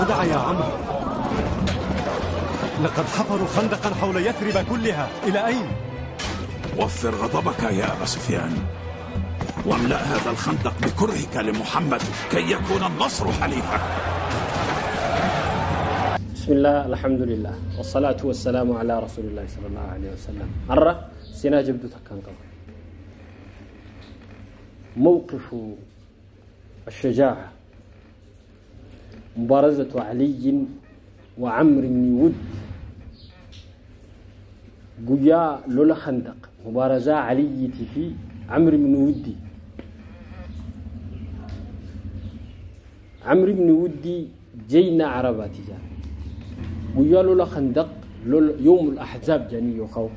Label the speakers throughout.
Speaker 1: خدعة يا عمرو، لقد حفروا خندقا حول يثرب كلها، إلى أين؟
Speaker 2: وفر غضبك يا أبا سفيان، واملأ هذا الخندق بكرهك لمحمد كي يكون النصر حليفك.
Speaker 3: بسم الله، الحمد لله، والصلاة والسلام على رسول الله صلى الله عليه وسلم. مرة سينا جبدو تكان قبل موقف الشجاعة، مبارزة علي وعمر بن ود، قيا لولا خندق، مبارزة علي في عمرو بن ودي. عمرو بن ودي جينا عرباتي جان قيا لولا خندق لولا يوم الأحزاب جاني يخو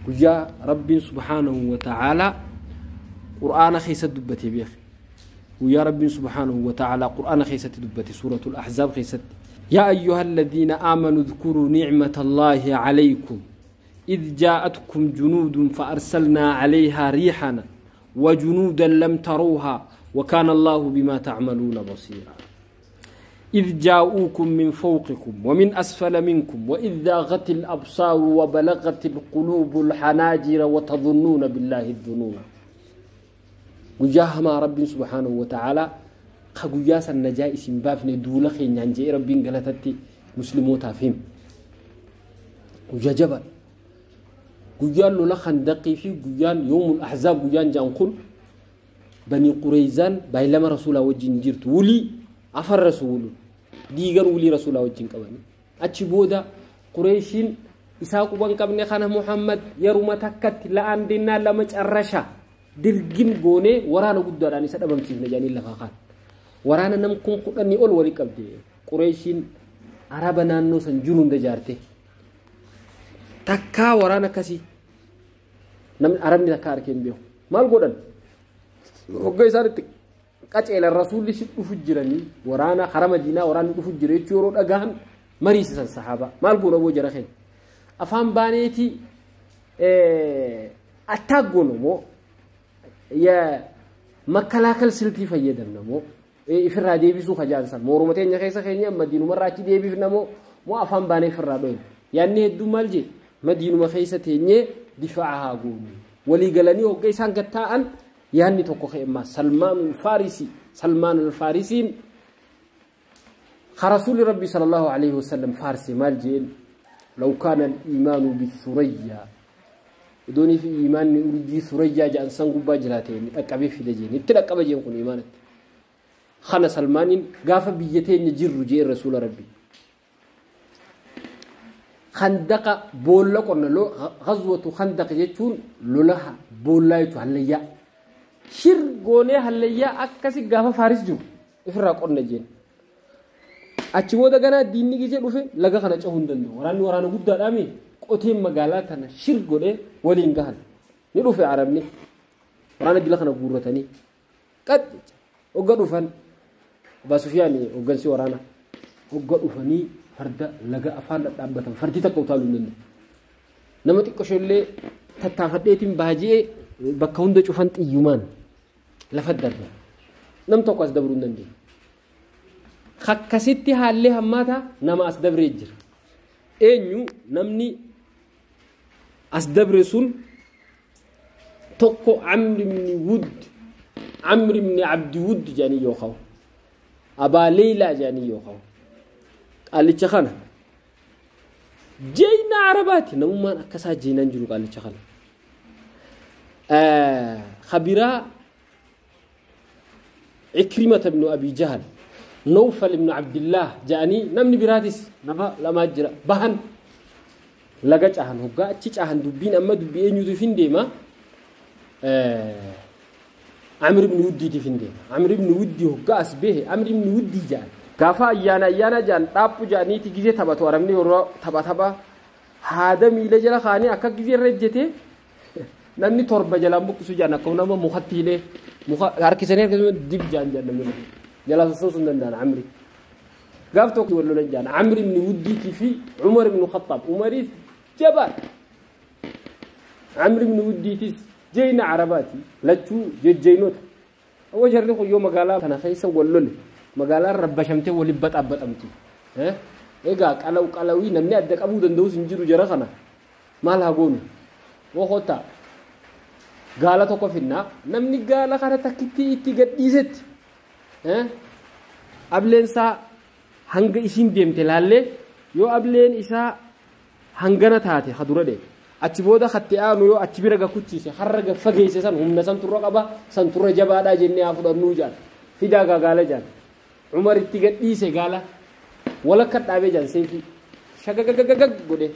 Speaker 3: قيا ربي سبحانه وتعالى قرآن خيسة دبتي بيخ، ويا ربي سبحانه وتعالى قرآن خيسة دبتي سورة الأحزاب خيسة: يا أيها الذين آمنوا اذكروا نعمة الله عليكم إذ جاءتكم جنود فأرسلنا عليها ريحنا وجنودا لم تروها وكان الله بما تعملون بصيرا. إذ جاءوكم من فوقكم ومن أسفل منكم وإذ ذاغت الأبصار وبلغت القلوب الحناجر وتظنون بالله الظنون. وجاهما رب سبحانه وتعالى خقياس النجاء سنبافني دولة خينيان جاء رب قلتتي مسلموتا فيهم وجا جبل قيان لولا خندقي في قيان يوم الأحزاب قيان جانقل بني قريزان بايلما رسول وجين جرت ولي أفر رسول ديغر ولي رسول وجين كبني أتشي بودا قريشين إساق بن كبني خانه محمد يروما تكت لأن دينا لمج الرشا dirgim goone waraana guddaadhaan isa dhabamsiifna jedhanii lafa kaan waraana nam kun kudhanii ol walii qabde Qureeshiin araba naannoo san jiru hunda jaarte takkaa waraana akkasii namni arabni takkaa arkee hin beeku maal godhan hogga isaan itti qaceelan rasuulli si dhufu jiranii waraana hara Madiinaa waraanni dhufu jira jechuu yeroo dhagahan mariisisan sahaabaa maal goona boo jara keenya afaan baaneeti attaak goonu moo የመከላከል ስልት ይፈየደም ነው ኢፍራ ዴቢሱ ከጃንሳ ሞሮመተኛ ከይሰ ከኛ መዲኑ መራቺ ዴቢፍ ነው ሞ አፋን ባኔ ፍራ ዶይ ያኔ ሄዱ ማልጂ መዲኑ መከይሰ ተኘ ዲፋዓ ጉሙ ወሊ ገለኒ ወገይሳን ገታአን ያኒ ተኮ ከማ ሰልማን الفارسي ሰልማን الفارسي خرسول ربي صلى الله عليه وسلم فارسي مالجين لو كان الإيمان بالثريا دوني في إيمان أرجي ثريا جان سانغو باجلاتين أكابي في دجين ابتلا أبجين كون إيمانت خنا سلمان قاف بيتين يجر جير رسول ربي خندق بولا قلنا لو غزوة خندق يجون لولها بولا يتو هليا شر قوني هليا أكاسي قاف فارس جو إفراق قلنا جين أتشو دا غنا ديني جيجي دوفي لغا خنا چهون دندو وراني ورانا قد دامي qoteen magaalaa tana shir godhee waliin gahan ni dhufe arabni waraana dila kana guurratanii qad hogga dhufan Abaa Sufyaan hoggansi waraana hogga dhufanii farda laga afaan dhadhaabbatan fardi takka utaaluu hin danda'u nama xiqqoo illee tattaafadheetiin baajee bakka hunda cufan xiyyumaan lafa darba nam tokko as dabruu hin dandeenye akkasitti haalli hammaata nama as dabree jira eenyu namni أصدبر رسول تقو عمرو بن ود عمرو بن عبد ود جاني يوخو أبا ليلى جاني يوخو قال لي شخنا جينا عرباتي نوما أكسا جينا نجرو قال لي شخنا خبيرة عكرمة بن أبي جهل نوفل بن عبد الله جاني نمني براتس نما لما جرى بهن laga cahan hoggaa achi cahan dubbiin amma dubbii eenyuutiif hin deema Amr ibn Wuddiitiif hin deema Amr ibn Wuddi hoggaa as behe Amr ibn Wuddi jedhan gaafa ayyaana ayyaana jedhan dhaaphu jedhaniiti gizee taphatu arabni yeroo tapha tapha haada miila jala kaanii akka gizee irra ejjete namni torba jalaan buqqisu jedhan akka nama mukatti hidhee muka harkisanii harkisanii dib jedhan jedhan namni jalaa sassoosuu hin danda'an Amri gaaf tokko wal lolan jedhan Amr ibn Wuddiitii fi Umar ibn Khattaab Umariif جبل عمرو بن وديتس جينا عرباتي لچو جينوت وجرني خو يوم مغالا انا خيسا ولول مغالا ربشمتي ولبط ابطمتي Egaa qalaw qalawii namni adda qabuu danda'us hin jiru jara kana maal haa goonu woqota gaala tokko finnaa namni gaala kana takkitti itti gadhiisetti ableen isaa hanga isiin deemte laallee yoo ableen isaa hangana taate ha dura dhee achi booda hatti aanu yoo achi bira gakuchiise harra fageesse san humna san turra qaba san turra jabaadhaa jennee haa fudhannuu jaan fidaa gaala jaan Umar itti gadhiise gaala walakka dhaabee jaan seefii shagagagagag godhe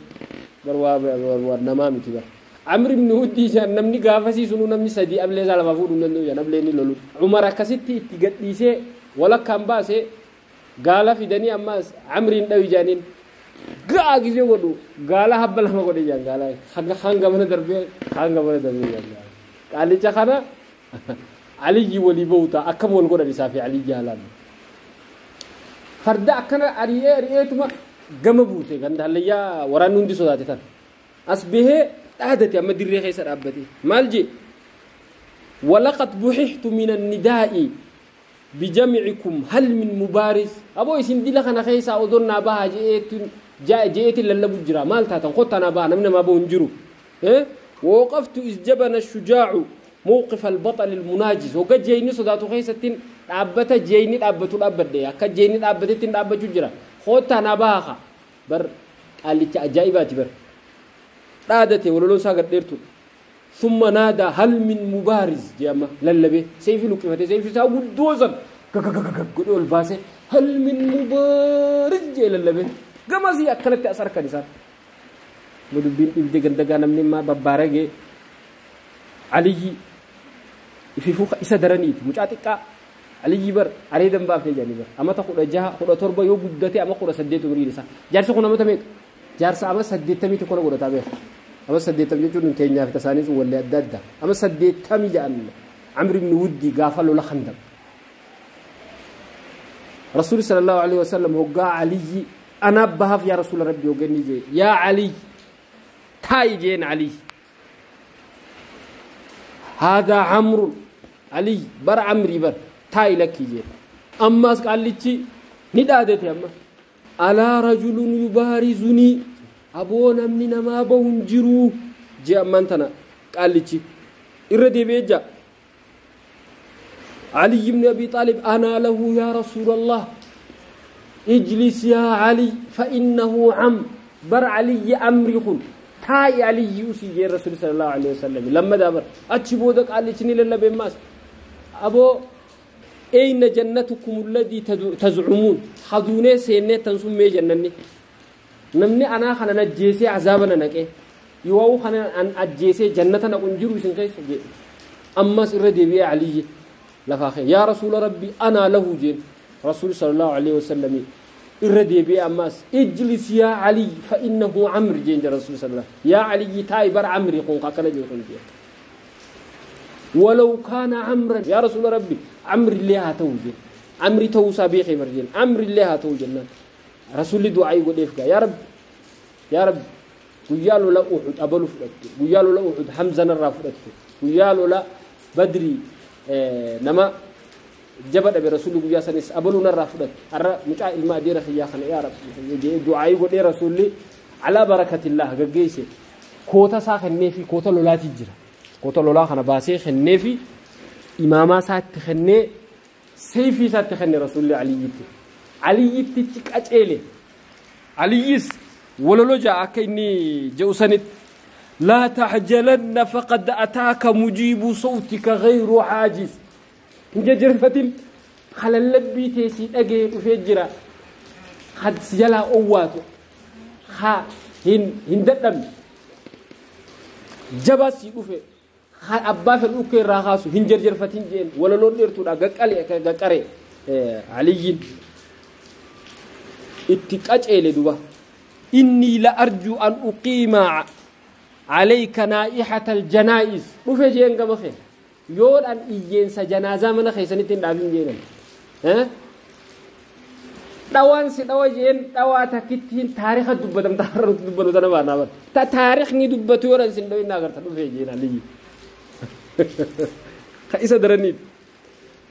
Speaker 3: bar namaa miti bar Amr ibn Huddi jaan namni gaafasii sunuu namni sadii ablee isaa lafaa fuudhuu hin danda'u jaan ablee inni lolu Umar akkasitti itti gadhiisee walakkaan baasee gaala fidanii ammaas Amriin dhawi jaaniin ga'a gisee godhu gaala habba lama godhe jaan gaala hanga mana darbee hanga mana darbee jaan qaalicha kana Aliyyi walii bahu ta'a akkam wal godhan isaa fi Aliyyi haalaan farda akkana ari'ee ari'eetuma gama buuse ganda hallayyaa waraanni hundi sodaate tan as bahee dhaadate amma dirree keessa dhaabbate maal jee walaqad buxixtu min annidaa'i bijamcikum hal min mubaaris aboo isin dila kana keessaa odoon naa bahaa je'eetin lallabu jira maal taatan kottaa naa bahaa namni namaa bahu hin jiru waqaftu is jabana shujaacu موقف البطل المناجز وقد جيني صداتو خيستين dhaabbata jeeyni dhaabbatu dhaabbadhe akka jeeyni dhaabbatetti dhaabbachuu jira koottaa naa bahaa bar qaalicha ajaa'ibaati bar dhaadate waloloo isaa gad dheertu summa naadaa hal min mubaariz jedhama lallabe seefii luqqifate seefii isaa guddoo san gagagagag godhee ol baase hal min mubaariz jee lallabe gamasii akkanatti as harkan isaan dubbiin dhibdee gandagaa namni maa babbaaragee Aliyyi ififuu isa daraniiti mucaa xiqqaa Aliyyi bar areedan baafnee jedhanii bar amata 16 17 yoo guddate ama 18 umriin isaa jaarsi kun amata meeqa jaarsa ama 81 godhataa beeku ama 80 jechuun nun keenyaaf tasaanii sun wallee adda adda ama 80 jedhan Amr ibn Wuddi gaafa lola Khandaq Rasuulli sallallahu alaihi wasallam hoggaa Aliyyi ana bahaaf yaa Rasuula Rabbi hogganni jee yaa Aliyyi taa'i jeen Aliyyi هذا عمرو علي بر عمري بر تاي لك جي أما قالتي ندادتي أما ألا رجل يبارزني أبونا من ما بون جرو جي أما أنتنا قالتي إردي بيجا علي بن أبي طالب أنا له يا رسول الله اجلس يا علي فإنه عم بر علي أمري خن تاي علي يوسي جي الرسول صلى الله عليه وسلم لما دابر أتشي بودك قالتني للا بماس أبو أين جنتكم الذي تزعمون حضوني سيني تنسون مي جنني نمني أنا خنا نجيسي عذابنا نكي يواو خنا أن أجيسي جنتنا أنجرو سنكيس أما سردي بي علي لفاخي يا رسول ربي أنا له جين رسول صلى الله عليه وسلم الردي بي أماس اجلس يا علي فإنه عمر جين رسول صلى الله عليه وسلم يا علي تايبر عمري قنقا كان جين ولو كان عمرا يا رسول ربي عمر اللي توجه عمري توسى بيخي مرجين عمر اللي توجه رسول دعاء يقول إفقا يا رب يا رب ويالو لا أحد أبلو فرقت ويالو لا أحد حمزة نرى فرقت ويالو لا بدري نما جبل أبي رسول الله سنس أبلو نرى فرقت أرى مش الماء دير يا خنا يا رب دعاء يقول إيه رسولي على بركة الله جيسي كوتا ساخن نفي كوتا لولا تجرا كوتا لولا خنا باسي خنفي إماما سات خني سيفي سات خني رسول الله علي يتي علي يتي تك علي يس ولولو جاء كإني جوسنت لا تعجلن فقد أتاك مجيب صوتك غير عاجز جرفة خلال لبي تيسي أجي وفجرة خد سجلها أواتو خا هن هندم جباسي وفي خا أبا في الأوكي راخاسو هنجر جرفة جين ولا لون إرتو أجاك أجاك علي اتكاج إلى دوبا إني لأرجو أن أقيم عليك نائحة الجنائز وفجين كما خير يور أن إيجين سجنازة من خير سنتين دابين جينا ها دوان سدوا جين دوا تكتين تاريخ دبتم تاريخ دبتم تنا بانا بر تا تاريخ ني دبتو يور أن سندوين ناقر تدو فجين علي خيسة درني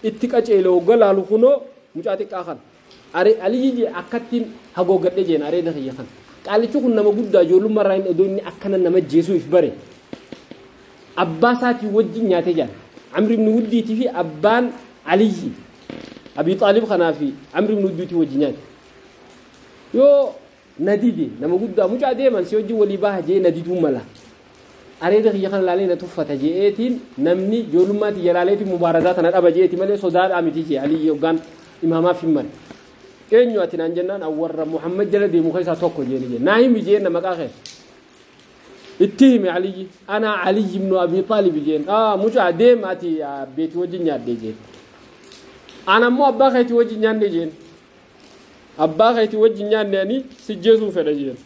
Speaker 3: اتكاج إلى وقال على خنو مجاتك آخر Aliyyi jee akkattiin hagoogadhe jeen areeda kiyya kana. Qaalichi kun nama guddaa ijoollummaa irraa hin odoo inni akkana nama jeesuu if bare. Abbaa isaatii wajjin nyaatee jira. Amri ibn Wuddiitii fi abbaan Aliyyi Abii Xaalib kanaa fi Amri ibn Wuddiitii wajjin nyaate. Yoo nadide nama guddaa mucaa deeman si wajjin walii baha jee nadiduu mala. Areeda kiyya kana laalee na tuffata jeetiin namni ijoollummaatti jalaaleetiin mubaarazaa tana dhaba jeeti malee sodaadhaa miti jee Aliyyi hoggaan imaamaaf hin male. Eenyu ati naan jennaan warra Muhammad jala deemu keessaa tokko jeeni jee. Naa himi jeen maqaa kee. Itti himi Aliyyi. Ana Aliyyi ibnu Abi Xaalib jeen. Mucaa deem ati beetii wajjin nyaadde jeen. Ana ammoo abbaa keetii wajjin nyaanne jeen. Abbaa keetii wajjin nyaanne ani sijjeesuun fedha jeen.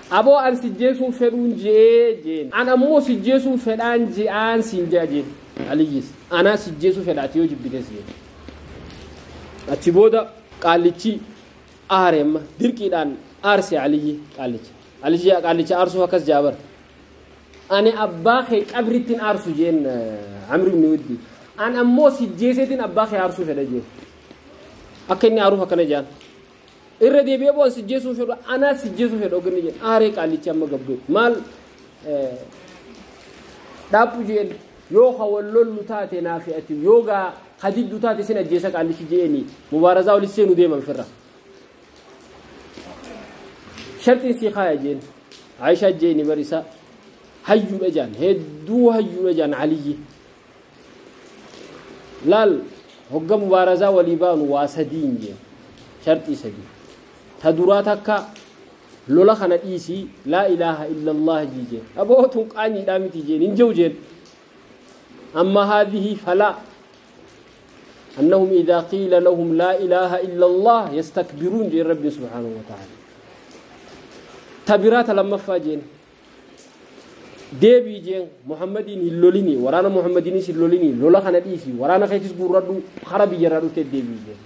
Speaker 3: Aboo an sijjeesuun fedhuun jee jeen. An ammoo sijjeesuun fedhaan je'aan siin jea jeen. Aliyyis. Anaa sijjeesuu fedhaati yoo jibbites jeen. Achi booda qaalichi aare amma dirqiidhaan aarse Aliyyi qaalicha. Aliyyi qaalicha aarsuuf akkas jaabar. Ani abbaa kee qabrittiin aarsu jeen Amri ibn Wuddi. An ammoo sijjeeseetiin abbaa kee aarsuu fedha jeen. Akka inni aaruuf akkana jaan. Irra deebi'ee bo'oon sijjeesuu fedhu anaa sijjeesuu fedhu oganni jeen aaree qaalichi amma gabbee maal dhaabbu jeen yoo hawal lollu taate naa fe'ati yoo gaa hadiddu taate sin ajjeesa qaalichi jeeni mubaarazaa olis seenuu deeman firra. Shartiin sii kaaya jeen Aishaa jeeni barisa hayyuudha jaan hedduu hayyuudha jaan Aliyyi. Laal hogga mubaarazaa walii baanu waa sadiin jeen shartii sadii. Ta duraa takka lola kana dhiisii laa ilaaha illallah jii jeen. Aboo tun qaanyiidhaa miti jeen hin jiru jeen. Amma haadhihi falaa أنهم إذا قيل لهم لا إله إلا الله يستكبرون جين ربي سبحانه وتعالى. تبرات لما فاجين ديبي جين محمدين هلوليني ورانا محمدين هلوليني لولا خنا ديسي ورانا خيتس غوردو خربي جرادو تديبي جين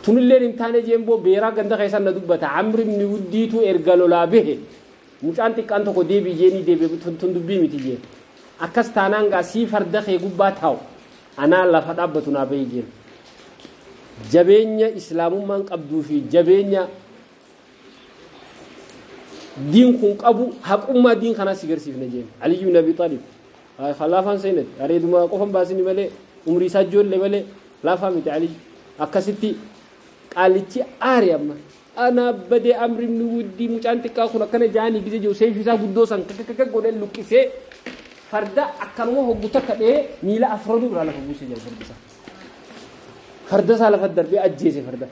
Speaker 3: تنلين انتاني جين بو بيرا غندا خيسان ندوبتا عمرو بن وديتو ارغالو لا به مچان تقان تو ديبي جيني ديبي تندبي متي جين اكس تانانغا سي فرد خي غبا تاو أنا لا فدابتنا بيجين جبينيا إسلام من قبضو في جبينيا دين كون قبو حق أمة دين خنا سيجر سيف نجين علي بن أبي طالب خلافان سينت أريد ما قفهم باسني ملء عمري سجول لملء لا فهمت علي أكستي قالتي آري أما أنا بدي أمر من ودي مش أنت كأخونا كان جاني بيجي جو سيف يسا قدوسان كك كك قول لوكيسه farda akkanuma hoggu takka dhee miila afranuu biraa lafa buusee jira farda isaa. Farda isaa lafa darbee ajjeese farda.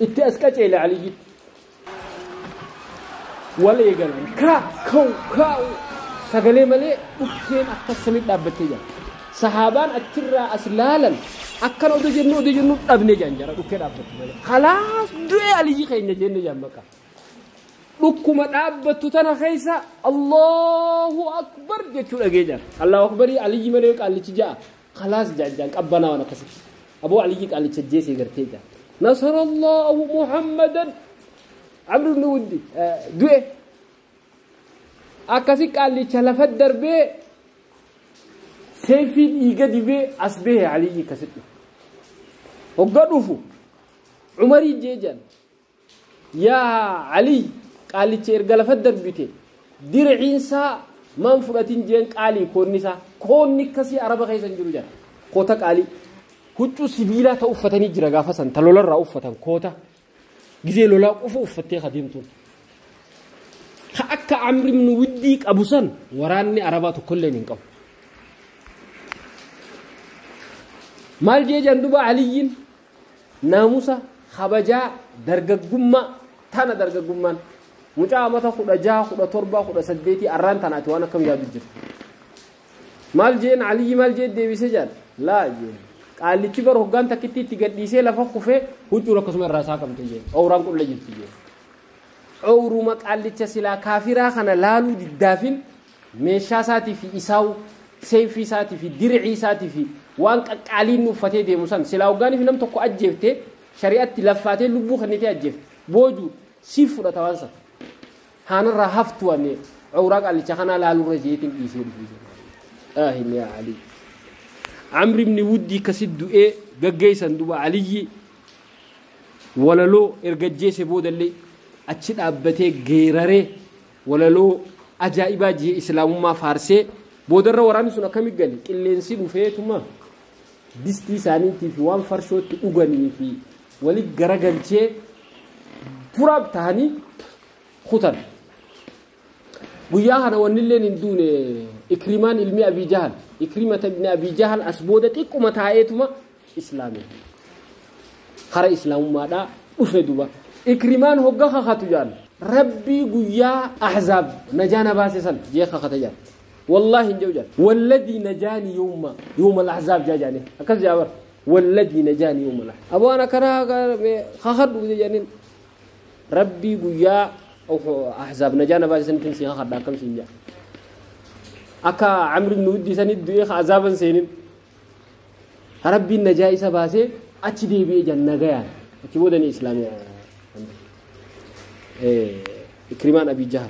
Speaker 3: Itti as qaceele Aliyyitti. Wal eegalan kaa kaw kaaw sagalee malee dhukkeen akkas samii dhaabbattee jira. Sahaabaan achirraa as laalan akkana odoo jennu dhabnee jaan jara dhukkee dhaabbattu malee. Khalaas du'ee Aliyyi keenya jenne jaan maqaa. Dhukkuma dhaabbattu tana keessa Allahu Akbar jechuu dhagee jira. Allahu Akbarii Aliyyi malee qaalichi ja'a. Khalaas jaan qabbanaa waan akkasitti. Aboo Aliyyi qaalicha jeesee gartee jira. Nasarallahu Muhammadan Amr ibn Wuddi du'e. Akkasi qaalicha lafa darbee seefii dhiiga dibee as bahe Aliyyi akkasitti. Hoggaa dhufu Umarii jee jaan. Yaa Aliyyi qaalicha erga lafa darbite dirciinsaa maan fudhatin jeen qaalii koonni isaa koonni akkasii araba keessa hin jiru jira koota qaalii huccuu sibiilaa ta'u uffatanii jira gaafa san ta lolarraa uffatan koota gizee lolaa qofa uffattee adeemtuun ka akka Amri ibn Wuddii qabu san waraanni arabaa tokkollee hin qabu. Maal jee jaan duba Aliyyiin naamusa kabajaa dargaggummaa tana dargaggummaan mucaa amata 16 17 18 arraan tanaati waan akkam yaadu jiru. Maal jeen Aliyyi maal jee deebisee jaan laa jeen qaalichi bar hoggaan takkitti itti gadhiisee lafa kufee huccuun akkasuma irraa isaa qabte jeen owraan qulla jirti jeen. Owruma qaalicha silaa kaafiraa kana laaluu diddaafin meeshaa isaatii fi isaawu seefii isaatii fi dircii isaatii fi waan qaqqaaliin uffatee deemu san silaa hoggaaniif nam tokko ajjeeftee shari'atti laffaatee lubbuu kennitee ajjeefte boojuu siif fudhata waan sana. Haanarraa haftu waan owraa qaalicha kanaa laalurra jeetiin dhiisee dhufu. Aahin yaa Ali. Amri ibni Wuddii kasit du'ee gaggeessan duba Aliyyi walaloo erga jeese boodallee achi dhaabbatee geeraree walaloo ajaa'ibaa jee islaamummaa faarsee boodarra waraanni sun akkamitti gale qilleensi dhufeetuma distii isaaniitii fi waan farshootti dhuganii fi walitti garagalchee turaab ta'anii kutan. Guyyaa kana wannilleen hin duune Ikrimaan ilmi Abii Jahal Ikrimata ibni Abii Jahal as booda xiqquma taa'eetuma islaame hara islaamummaadhaa dhufe duba Ikrimaan hogga kakatu jaan rabbii guyyaa ahzaab najaa na baase san jee kakata jaan wallaahi hin jedhu jaan walladii najaani yawma al-ahzaab jaa jaane akkas jaa bar walladii najaani yawma al-ahzaab aboo ana karaa kakadhu jaaniin rabbii guyyaa ahzaab najaa na baase sanitti si kakadha akkam siin jaa akka Amri ibn Wuddii sanitti du'ee azaaban seenin rabbiin najaa isa baasee achi deebi'ee jan nagayaan achi booda ni islaamee Ikrimaan Abii Jahal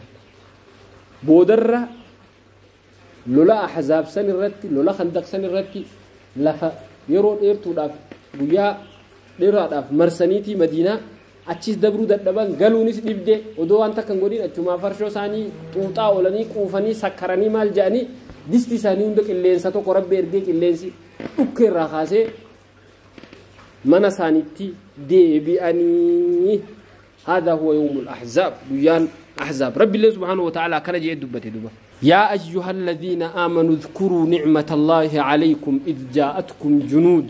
Speaker 3: boodarra lola ahzaab san irratti lola khandaq san irratti lafa yeroo dheertuudhaaf guyyaa dheeraadhaaf marsaniitii Madiinaa achis dabruu dadhaban galuunis dhibde odoo waan takka hin godhin achumaa farshoo isaanii xuuxaa oolanii quufanii sakkaranii maal jedhanii disti isaanii hunda qilleensa tokko rabbi ergee qilleensi dhukkee irraa kaasee mana isaaniitti deebi'anii هذا هو يوم الأحزاب guyyaan أحزاب ربي الله سبحانه وتعالى كان جاء دبته دبا يا أيها الذين آمنوا اذكروا نعمة الله عليكم إذ جاءتكم جنود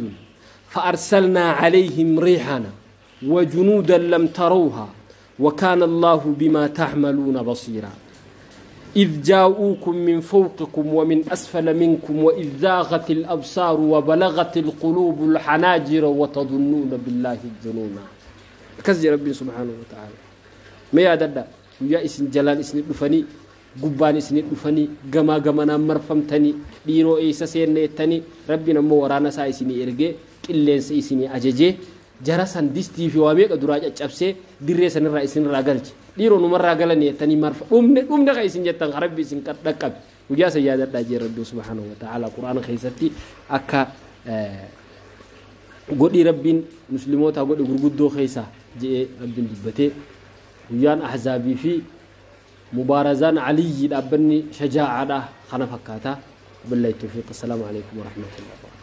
Speaker 3: فأرسلنا عليهم ريحنا وجنودا لم تروها وكان الله بما تعملون بصيرا إذ جاءوكم من فوقكم ومن أسفل منكم وإذ زاغت الأبصار وبلغت القلوب الحناجر وتظنون بالله الظنونا كزي ربي سبحانه وتعالى ما يا ددا يا اسن جلال اسن دفني gubbaan isin dhufanii gamaa gamanaan marfamtanii dhiiroo eessa seenneettanii rabbiin ammoo waraana isaa isinii ergee qilleensa isinii ajajee jara san distii fi waa meeqa duraa caccabsee dirree sanirraa isinirraa galche dhiiroo numarraa galanii jettanii marfa dhumne dhumne ka isin jettan ka rabbi isin dhaqqabe guyyaa san yaadadhaa jee rabbi subhaanahu wa ta'ala quraana keessatti akka godhii rabbiin muslimootaa godhe gurguddoo keessaa je'ee rabbiin dubbatee guyyaan ahzaabii fi مبارزان علي دابني شجاعة خنا فكاتا بالله التوفيق. السلام عليكم ورحمة الله وبركاته.